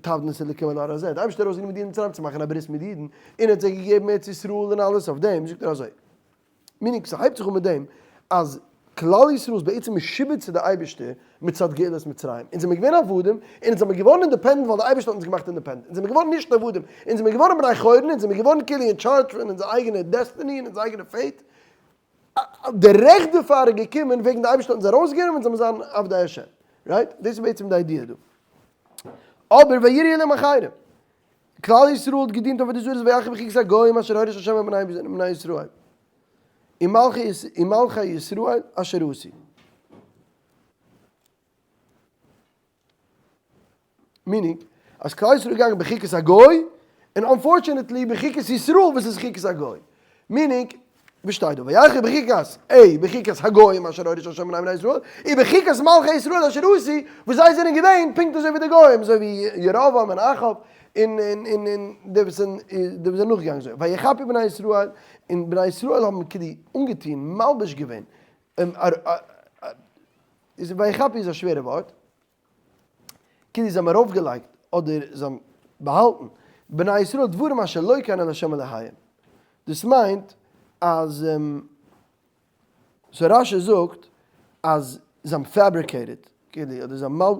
תעבדון את האלקים על ההר הזה, די אייבערשטער האט ארויסגענומען די אידן מצרים צו מאכן א ברית מיט די אידן, און ער האט זיי געגעבן ארץ ישראל און אלעס, אויף דעם זאגט ער אזוי, meaning ס'הייבט זיך אן מיט דעם אז כלל ישראל איז בעצם משועבד צו די אייבערשטער מצד גאולת מצרים, אונז זעמיר געווען עבדים, און אונז זעמיר געווארן independent ווייל די אייבערשטער האט אונז געמאכט independent, אונז זעמיר געווארן נישט עבדים, אונז זעמיר געווארן בני חורין, אונז זעמיר געווארן כאילו אין טשארדזש פון אונזער אייגענע destiny און אונזער אייגענע fate, די רעכט דערפאר איז געקומען וועגן די אייבערשטער האט אונז ארויסגענומען אונז זאל מיר זיין עבדי השם, right? דאס איז בעצם די idea דא. אבער ויראו אלהים אחרים, כלל ישראל האט געדינט עבודה זרה וילכו בחוקות הגוים אשר הוריש השם את בני ישראל, ומלכי ישראל אשר עשו. meaning אז כלל ישראל איז געגאנגען בחוקות הגוי, און unfortunately בחוקות ישראל וואס איז חוקות הגוי. meaning, וואס שטייט דא? וילכו בחוקות, ע בחוקות הגוים אשר הוריש השם את בני ישראל, און בחוקות מלכי ישראל אשר עשו, וואס זיי זענען געווען פונקט אזוי ווי די גוים, אזוי ווי ירבעם און אחאב, און און און און די וואס זענען די וואס זענען נאכגעגאנגען אזוי. ויחפו בני ישראל, און בני ישראל האבן כאילו אנגעטון, מלבש געווען, ויחפו איז א שווערע ווארט, כאילו זיי האבן ארויפגעלייגט אדער זיי האבן באהאלטן בני ישראל דברים אשר לא כן אל ה' אלהיהם, דאס מיינט אז so רש"י זאגט אז זיי האבן fabricated, כאילו אדער זיי האבן מל,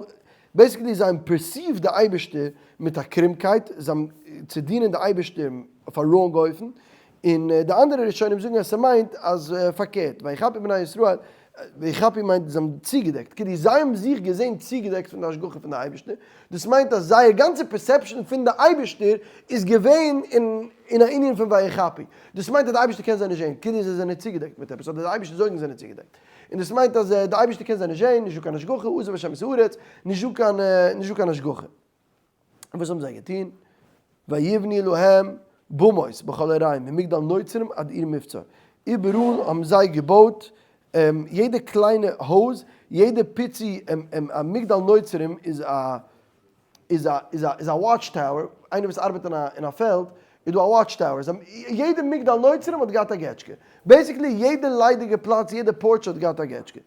basically זיי האבן perceived די אייבערשטער מיט א קרומקייט, זיי האבן צו דינען די אייבערשטער אויף א wrong אופן, און די אנדערע ראשונים זאגן אז ס'מיינט אז פארקערט, ויחפו בני ישראל, ויחפו מיינט זיי האבן צוגעדעקט, כאילו זיי האבן זיך געזען צוגעדעקט פון די השגחה פון די אייבערשטער, דאס מיינט אז זייער גאנצע perception פון די אייבערשטער איז געווען אין א ענין פון ויחפו, דאס מיינט אז די אייבערשטער קען זיי נישט זען, כאילו זיי זענען צוגעדעקט מיט עפעס, אדער די אייבערשטער'ס אויגן זענען צוגעדעקט, און דאס מיינט אז די אייבערשטער קען זיי נישט זען, נישטא קיין השגחה, עזב השם את הארץ, נישטא קיין נישטא קיין השגחה. און וואס האבן זיי געטון? ויבנו להם במות בכל עריהם ממגדל נוצרים עד עיר מבצר, איבעראל האבן זיי געבויט יעדע קליינע הויז, יעדע פיצי א מגדל נוצרים איז א איז א איז א איז א watch tower, איינער וואס ארבעט אין א אין א פעלד איז דא א watch tower, יעדע מגדל נוצרים האט געהאט א געטשקע, basically יעדע ליידיגע פלאץ יעדע porch האט געהאט א געטשקע.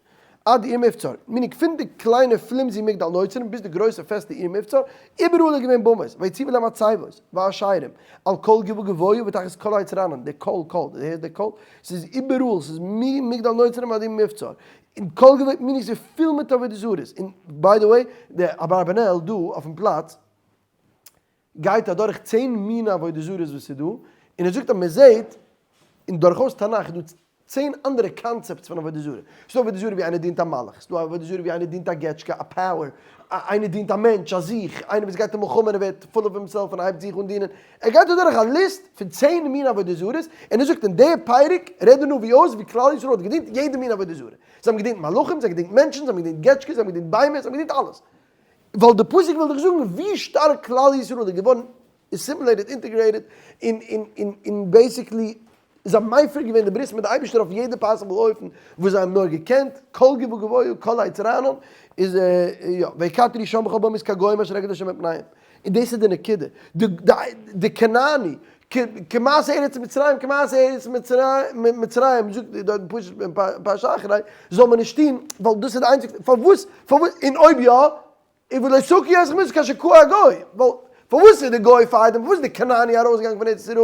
עד עיר מבצר, meaning פון די קליינע flimsy מגדל נוצרים ביז די גרויסע פעסטע עיר מבצר, איבעראל איז געווען במות, ויציבו להם מצבות, ואשרים, על כל גבעה גבוה ותחת כל עץ רענן, די קול קול, די הערסט די קול? ס'איז איבעראל, ס'איז ממגדל נוצרים עד עיר מבצר, און כל גבעה, meaning ס'איז פול מיט עבודה זרות, און by the way, די אברבנאל דא אויפן פלאץ, גייט אדורך 10 מיני עבודה זרות וואס איז דא, און ער זאגט אז מען זעט אין דורכאויס תנך איז דא 10 אנדערע concepts פון עבודה זרה. ס'איז דא עבודה זרה ווי איינער דינט א מלאך, ס'איז דא עבודה זרה ווי איינער דינט א געטשקע, א power, איינער דינט א מענטש, א זיך, איינער וואס גייט אין מלחמה און ער ווערט full of himself און הייבט זיך אן דינען. ער גייט אדורך א list פון 10 מיני עבודה זרות, און ער זאגט אין די פרק רעדט די נביא אויס ווי כלל ישראל האט געדינט יעדע מין עבודה זרה. זיי האבן געדינט מלאכים, זיי האבן געדינט מענטשן, זיי האבן געדינט געטשקעס, זיי האבן געדינט ביימער, זיי האבן געדינט אלעס. ווייל די פסוק וויל דיך זאגן ווי שטארק כלל ישראל איז געווארן assimilated, integrated, און און און און basically זיי האבן מפר געווען די ברית מיט די אייבערשטער אויף יעדע possible אופן וואס זיי האבן נאר געקענט, כל גבעה גבוה כל עץ רענן, איז יא, ויקטרו שם בכל במות כגוים אשר הגיד השם מפניהם. און דאס איז די נקודה, די די כנעני, כמעשה ארץ מצרים, כמעשה ארץ מצרים, זאגט דארט פשוט אין פרשת אחרי, זאל מען נישט טון, ווייל דאס איז די איינציגסטע, פארוואס, פארוואס, און אויב יא, און ולא תקיא אתכם הארץ כאשר קאה הגוי, ווייל פארוואס איז די גוי פארדעם, פארוואס איז די כנעני ארויסגעגאנגען פון ארץ ישראל,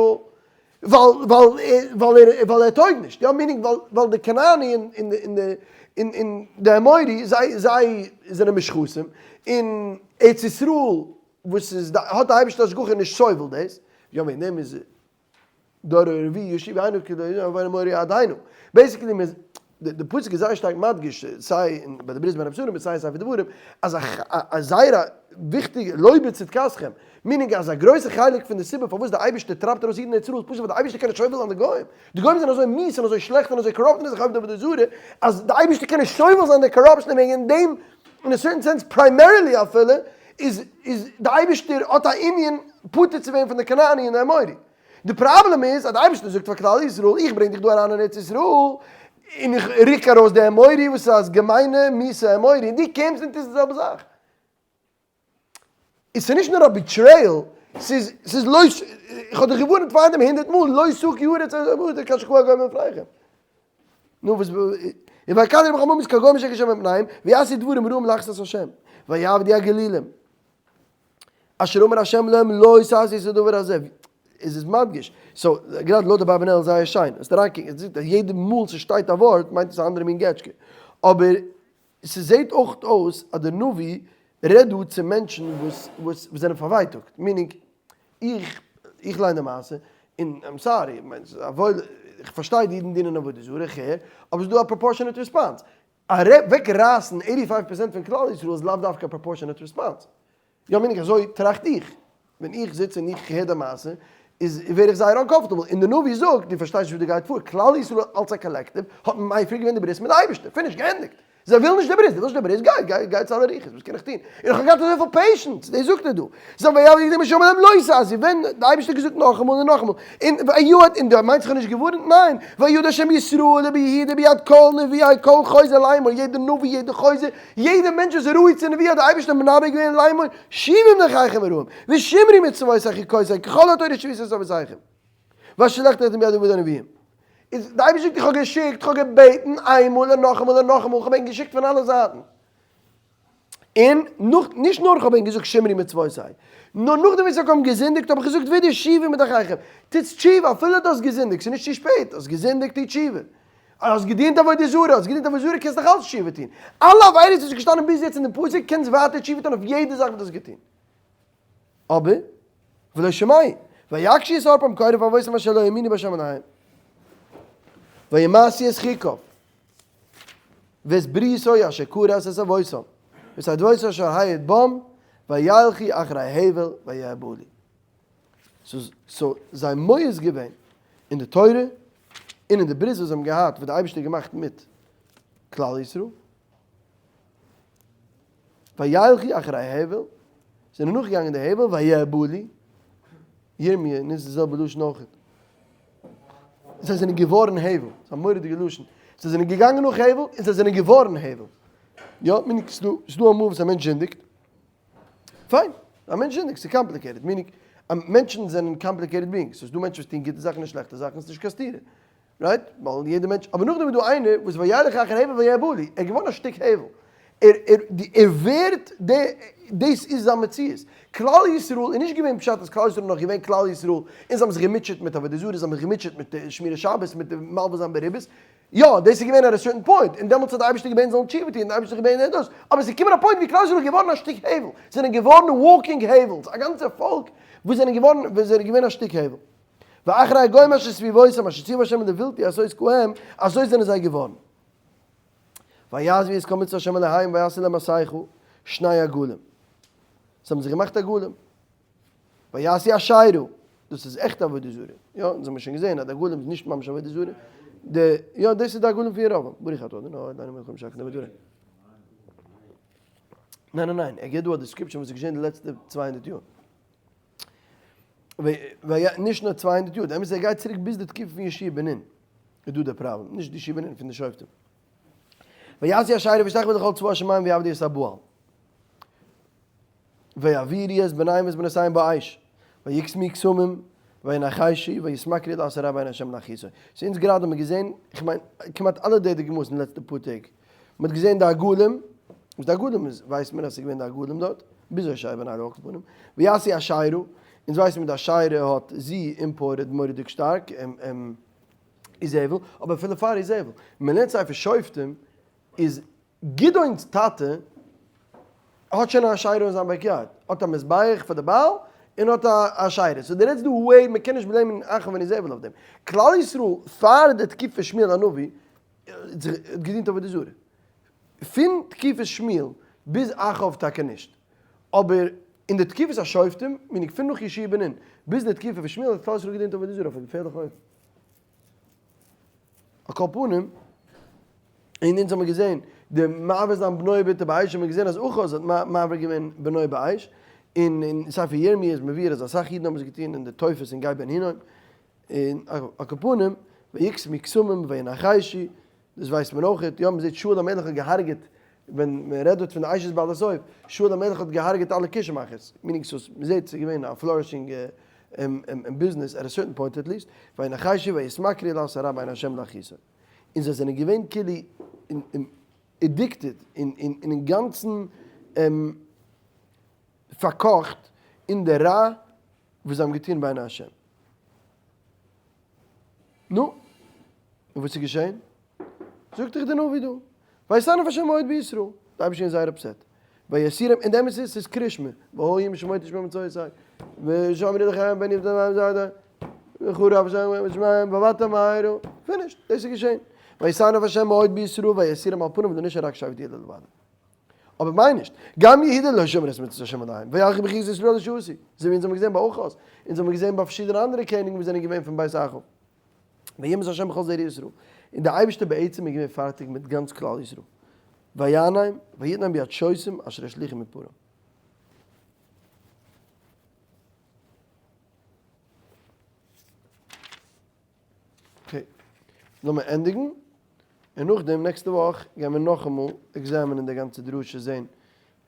ווייל, ווייל, ווייל ער, ווייל ער טויג נישט, יא, meaning ווייל, ווייל די כנעני און, און, און די, און, און די אמורי, זיי, זיי זענען מושחתים, און ארץ ישראל וואס איז די, האט די אייבערשטער השגחה נישט סובל דאס, יא וועגן דעם איז דור הרביעי ישיב עינו כדי יבוא מורי עדינו, basically מען די פסוק איז זייער שטארק מדגיש סיי אין ביי די ברית בין הבתרים און סיי אין ספר דברים אז א זייער א וויכטיגע לא בצדקתכם, meaning אז א גרויסע חלק פון די סיבה פארוואס די אייבערשטער טרייבט ארויס אידן ארץ ישראל איז פשוט ווייל די אייבערשטער קען נישט סובל זיין די גוים, די גוים זענען אזוי מיאוס און אזוי שלעכט און אזוי corrupt און אזוי עובדי עבודה זרה אז די אייבערשטער קען נישט סובל זיין די corruption און וועגן דעם אין א certain sense primarily אפילו איז איז די אייבערשטער האט א ענין פטור צו ווערן פון די כנעני און די אמורי. די פראבלעם איז אז די אייבערשטער זאגט פאר כלל ישראל איך ברענג דיך דא אריין אין ארץ ישראל און איך ריק ארויס די אמורי וואס איז א געמיינע מיאוסע אמורי און דו קומסט און טוסט די זעלבע זאך. איז ס'נישט נאר א betrayal, ס'איז ס'איז לא איך האב דיך געווארנט פארדעם הונדערט מאל, לא תקיא הארץ הזאת כאשר כאה הגוים מלפניכם. נו וואס און ויקטרו בכל במות כגוים אשר הגיד השם מפניהם, ויעשו דברים רעים לחת את השם, ויעבדו הגלילים. אשר אמר ה' להם לא תעשו את הדבר הזה, איז עס מדגיש, so גראדע לויט די אברבנאל איז זייער שיין, וועסט אריינקוקן, עס זאגט אז יעדע מאל ס'שטייט א ווארט מיינט עס א אנדערע מין געטשקע, אבער ס'זעט אויך אויס אז דער נביא רעדט דא צו מענטשן וואס וואס זענען פארווייטאגט, meaning איך איך ליין די מעשה און I'm sorry, איך פארשטיי די אידן דינען עבודה זרה, איך הער, אבער ס'איז דא א proportionate response, אוועק רייסן 85 פראצענט פון כלל ישראל איז לאו דווקא א proportionate response. יא מיין איך אזוי טראכט איך. ווען איך זיץ און איך הער די מעשה איז ווער איך זייער uncomfortable און די נביא זאגט דו פארשטייסט נישט וואס דא גייט פאר, כלל ישראל אלץ א collective האט מפר געווען די ברית מיט די אייבערשטער, finish געענדיגט. זיי ווילן נישט די ברית, דו ווילסט נישט די ברית גיי גיי גיי צו אלע רוחות וואס קען איך טון? און איך האב געהאט אזויפיל patience, דאס זאגט ער דא. זיי ויעבדו עגלים אשר אמר להם לא תעשו, ווען די אייבערשטער האט געזאגט נאכאמאל און נאכאמאל, און ויעד, און דו מיינסט איך האב נישט געווארנט? ניין, ויד השם בישראל וביהודה ביד כל נביאי כל חוזה לאמור, יעדע נביא, יעדע חוזה, יעדע מענטש וואס איז ראוי צו נבואה האט די אייבערשטער מנבא געווען לאמור, שובו מדרכיכם הרעים, ושמרו מצותי חוקותי, ככל התורה אשר ציוויתי את אבותיכם, ואשר שלחתי אתכם ביד עבדי הנביאים. איז די אייבערשטער זאגט איך האב געשיקט, איך האב געבעטן איינמאל און נאכאמאל און נאכאמאל, איך האב ענק געשיקט פון אלע זייטן. און נאך, נישט נאר איך האב ענק געזאגט שמרו מצותי, נאר נאכדעם וואס ענק האבן געזינדיגט האב איך געזאגט ווידער שובו מדרכיכם, טוטס תשובה אפילו דו האסט געזינדיגט, ס'איז נישט צו שפעט, האסט געזינדיגט טו תשובה, האסט געדינט עבודה זרה, האסט געדינט עבודה זרה קענסט נאך אלץ תשובה טון, אלע עבירות וואס איז געשטאנען ביז יעצט אין די פסוק קענסט ווייטער תשובה טון אויף יעדע זאך וואס דו האסט געטון, אבער ולא שמעו, ויקשו את ערפם כערף אבותם אשר לא האמינו בה' אלהיהם, וימאסו את חוקיו. ואת בריתו אשר כרת את אבותם, ואת עדותו אשר העיד בם, וילכו אחרי הבל ויהבלו. so זיי מואס געווען אין די תורה און אין די ברית וואס זיי האבן געהאט וואס די אייבערשטער האט געמאכט מיט כלל ישראל. וילכו אחרי הבל, זענען נאכגעגאנגען די הבל, ויהבלו, ירמי' נוצט די זעלבע לשון אויך. זיי זענען געווארן הבל, ס'איז א מורא'דיגע לשון. זיי זענען געגאנגען נאך הבל און זיי זענען געווארן הבל. יא, meaning ס'איז דא, ס'איז דא אמאל וואס א מענטש זינדיגט. פיין, א מענטש זינדיגט, ס'איז complicated, meaning מענטשן זענען complicated beings. ס'איז דא מענטשן וואס טוען גוטע זאכן און שלעכטע זאכן, ס'איז נישט קיין סתירה. right? ווייל יעדער מענטש, אבער נאכדעם איז דא איינער וואס וילך אחר הבל ויהבלו, ער איז געווארן א שטיק הבל, ער ער ער ווערט די, דאס איז זיין מציאות. כלל ישראל איז נישט געווען פשט אז כלל ישראל איז נאך געווען כלל ישראל און זיי האבן זיך געמוטשעט מיט עבודה זרה, זיי האבן זיך געמוטשעט מיט שמירת שבת, מיט מלווה זיין בריבית, יא, דאס איז געווען at a certain point, און דעמאלטס האט די אייבערשטער געבעטן זאלן תשובה טון, און די אייבערשטער האט געבעטן דאס, אבער עס איז געקומען א point ווי כלל ישראל איז געווארן א שטיק הבל, זענען געווארן walking הבל'ס, א גאנצע פאלק וואס זענען געווארן, וואס זענען געווען א שטיק הבל. ואחרי הגוים אשר סביבותם אשר ציוה השם לבלתי עשות כהם, אזוי זענען זיי געווארן. ויעזבו את כל מצוות השם אלהיהם ויעשו להם מסכה שני עגלים. זיי האבן זיך געמאכט עגלים. ויעשו אשרה, דאס איז עכט עבודה זרה. יא, אונז האבן שוין געזען אז די עגלים איז נישט ממש עבודה זרה. די, יא, דאס איז די עגלים פון ירבעם. ברוך אתה אדוני אלהינו מלך העולם שהכל נהיה בדברו. ניין ניין ניין, ער געבט דא א description וואס איז געשען די לעצטע 200 יאר. נישט נאר 200 יאר, די אמת איז ער גייט צוריק ביז די תקופה פון יהושע בן נון, איז דא די פראבלעם, נישט די יהושע בן נון פון די שופטים. ויעשו אשרה וישתחוו לכל צבא השמים ויעבדו את הבעל. ויעבירו את בניהם ואת בנותיהם באש, ויקסמו קסמים, וינחשו, ויתמכרו לעשות הרע בעיני השם להכעיסו. so אונז גראדע האבן מיר געזען, איך מיין כמעט אלע די דוגמאות אין די לעצטע פאר טעג, מען האט געזען די עגלים, וואס די עגלים איז ווייסט מען אז ס'איז געווען די עגלים דארט, ביז הושע בן אלה על כל פנים, ויעשו אשרה, אונז ווייסן מיר די אשרה האט זי imported מורא'דיג שטארק, איזבל, אבער אפילו פאר איזבל, מען לערנט ספר שופטים, איז גדעון'ס טאטע האט שוין א אשרה אין זיין backyard, האט א מזבח פאר די בעל, און האט א אשרה, so דו רעדסט דא וועי, מען קען נישט blame ען אחאב און איזבל אויף דעם, כלל ישראל פאר די תקופה שמואל הנביא האט געדינט עבודה זרה. פון תקופת שמואל ביז אחאב טאקע נישט. אבער אין די תקופת השופטים, meaning פון נאך יהושע בן נון ביז די תקופה פון שמואל האט כלל ישראל געדינט עבודה זרה אויף א געפערליכע אופן. על כל פנים, און אונז האבן מיר געזען די מעביר זיין בנו וביתו באש האבן מיר געזען אז אחז האט מעביר געווען בנו באש, און אין ספר ירמי' איז מבואר אז אסאך אידן האבן עס געטון אין די תופת אין גיא בן הינום. און על כל פנים, ויקסמו קסמים וינחשו, דאס ווייסט מען אויך, יא מען זעט שאול המלך האט געהארגעט, ווען מען רעדט דארט פון די אשת בעלת אוב, שאול המלך האט געהארגעט אלע כישוף מאכערס, meaning ס'איז, מען זעט ס'איז געווען א flourishing ביזנעס, at a certain point at least, וינחשו ויתמכרו לעשות הרע בעיני השם להכעיסו. און זיי זענען געווען כאילו addicted און אינגאנצן פארקאכט. אין די רע וואס זיי האבן געטון בעיני השם. נו, און וואס איז געשען? זאגט דיך דער נביא דא, ויתאנף השם מאוד בישראל, די אייבערשטער איז זייער upset, ויסירם, און די אמת איז, ס'איז קרישמע, והיה אם שמוע תשמעו מצותי, ושמרו לכם בן יפתח זיידע, וחרב השם ושמעם ועבדתם מהרה, finished, דאס איז געשען, ויתאנף השם מאוד בישראל ויסירם על פניו ולא נשאר רק שבט יהודה לבדו. אבער מיין נישט, גם יהודה לא שמר את מצות השם אלהיהם, וילכו בחוקות ישראל אשר עשו, אזוי ווי אונז האבן געזען ביי אחז, אונז האבן געזען ביי פארשידענע אנדערע קעניגן וואס זענען געווען פון בית אחאב. וימס השם בכל זרע ישראל, און דער אייבערשטער בעצם איז געווען פארטיג מיט גאנץ כלל ישראל, ויענם ויתנם ביד שושים אשר השליכו מפניו. okay, לאמיר ענדיגן, און נאכדעם נעקסטע וואך גייען מיר נאכאמאל examine ען די גאנצע דרשה זען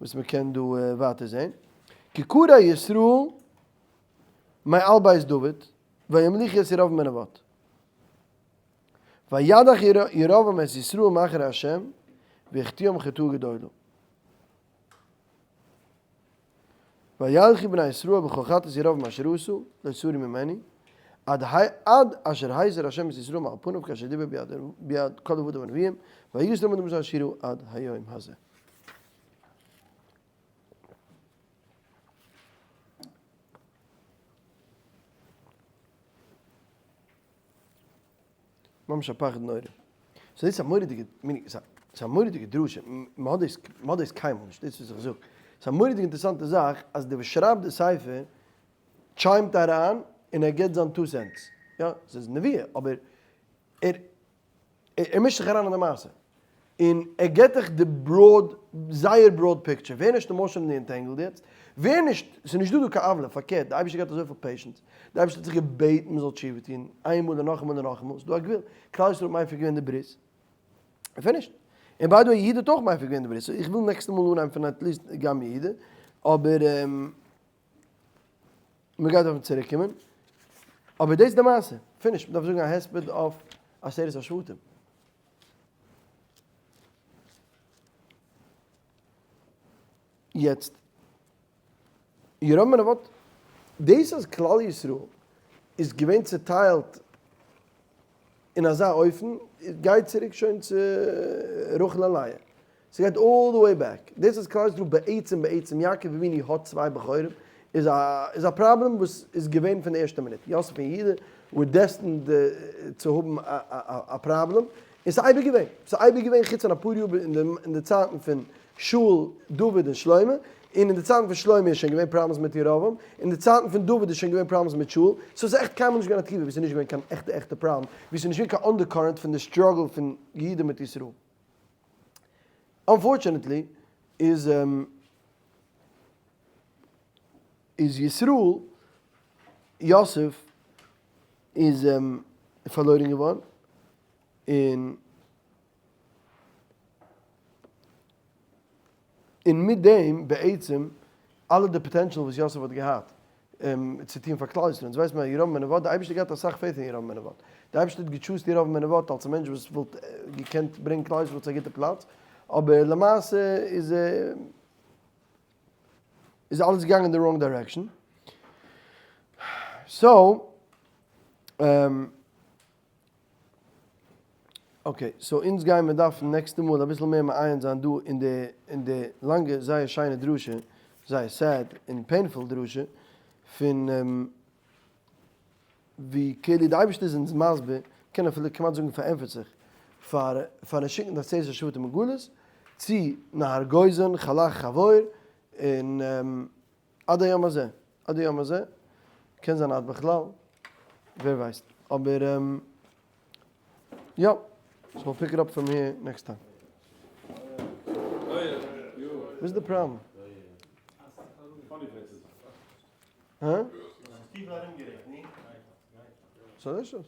וואס מען קען דא ווייטער זען. כי קרע ישראל מעל בית דוד, וימליכו את ירבעם בן נבט. וידח ירבעם את ישראל מאחרי ה', והחטיאם חטאה גדולה. וילכו בני ישראל בכל חטאת ירבעם אשר עשה, לא סרו ממנו, עד אשר הסיר ה' את ישראל מעל פניו כאשר דיבר ביד כל עבדיו הנביאים, ויסר מאדמת אשור עד היום הזה. ממש א פחד נורא. so דאס איז א מורא'דיגע, ס'איז א מורא'דיגע דרשה, מ'האט דאס, מ'האט דאס קיינמאל נישט, דאס וואס איך זאג. ס'איז א מורא'דיגע אינטערעסאנטע זאך אז דער וואס שרייבט די ספר chime ט אריין און ער גיבט זיין two cents. יא, ס'איז נביאה, אבער ער ער מישט זיך אריין אין די מעשה. און ער געט דיך די broad, זייער broad picture. ווער נישט emotionally entangled יעצט. ווער נישט, ס'איז נישט דא דא קיין עוולה, פארקערט, די אייבערשטער געהאט אזויפיל patience. די אייבערשטער האט זיך געבעטן מען זאל תשובה טון, איינמאל און נאכאמאל און נאכאמאל. ס'איז דא א גבול. כלל ישראל האט מפר געווען די ברית. און finished. און by the way, יהודה האט אויך מפר געווען די ברית. so איך וויל נעקסטע מאל אנהייבן פון at least גם יהודה. אבער. מען גייט דארפן צוריק קומען, אבער דאס איז די מעשה, finish, מען דארף זאגן א הספד אויף עשרת השבטים. יעצט, ירבעם בן נבט, דאס אז כלל ישראל איז געווען צוטיילט אין אזא אופן, גייט צוריק שוין צו רחל און לאה. ס'גייט all the way back. דאס אז כלל ישראל בעצם בעצם יעקב אבינו האט צוויי בכורים איז א איז א פראבלעם וואס איז געווען פון די ערשטע מינוט. יוסף און יהודה were destined צו האבן א פראבלעם, און ס'איז אייביג געווען. ס'איז אייביג געווען חוץ פון אפאר יאר אין די צייטן פון שאול, דוד און שלמה, און אין די צייטן פון שלמה איז שוין געווען problems מיט ירבעם, אין די צייטן פון דוד איז שוין געווען problems מיט שאול, so ס'איז עכט קיינמאל נישט געווען א תקופה וואו ס'איז נישט געווען קיין עכטע עכטע פראבלעם, וואו ס'איז נישט געווען קיין undercurrent פון די struggle פון יהודה מיט ישראל. Unfortunately איז איז ישראל, יוסף איז פארלוירן געווארן, און און מיט דעם בעצם אלע די potential וואס יוסף האט געהאט צו טון פאר כלל ישראל, אונז ווייסט מען אז ירבעם בן נבט, די אייבערשטער געהאט אסאך faith אין ירבעם בן נבט, די אייבערשטער האט גע choose ט ירבעם בן נבט אלס א מענטש וואס וואלט געקענט ברענגען כלל ישראל צו א גוטע פלאץ, אבער למעשה איז איז אלעס געגאנגען אין די wrong direction, so okay, so אונז גייען מיר דארפן נעקסטע מאל אביסל מער מעיין זיין דא אין די אין די לאנגע זייער שיינע דרשה, זייער sad און painful דרשה, פון ווי כאילו די אייבערשטער איז אונז מסביר, מ'קען אפילו כמעט זאגן פארענטפערט זיך, פאר פארן שיקן די עשרת השבטים אין גלות, צו נהר גוזן, חלח חבור, און עד היום הזה, עד היום הזה, קען זיין עד בכלל, ווער ווייסט, אבער יא, so we'll pick it up from here next time. וואס איז די פראבלעם? הא? סאו דאס איז.